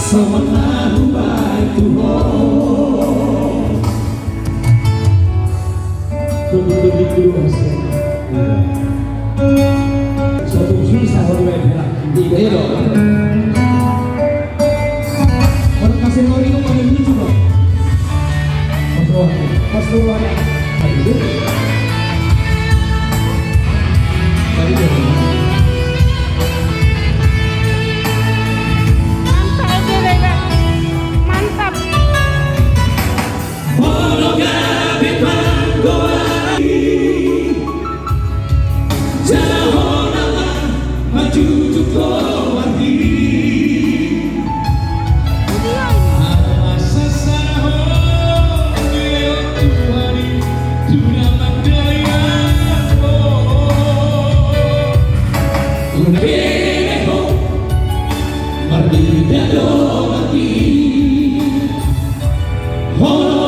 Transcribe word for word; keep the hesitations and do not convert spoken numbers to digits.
Selamat na hubaen tu ho. Tunduk-tunduk dulu, Mas. Satu susah, satu baik, ya. Iya, dong. Orang kasih lori, lu pada lucu, dong. Mas Rohani. Mas Rohani. Aduh. Tadi dia. Mantap, Bebe. Mantap. Molo gabe panggoaran i, jala hona ma manjujung goar i. Ala sasara ho, ngeon Tuhan i, tu na manggabean ho. Unang kere ho, marnida dongan i. Hona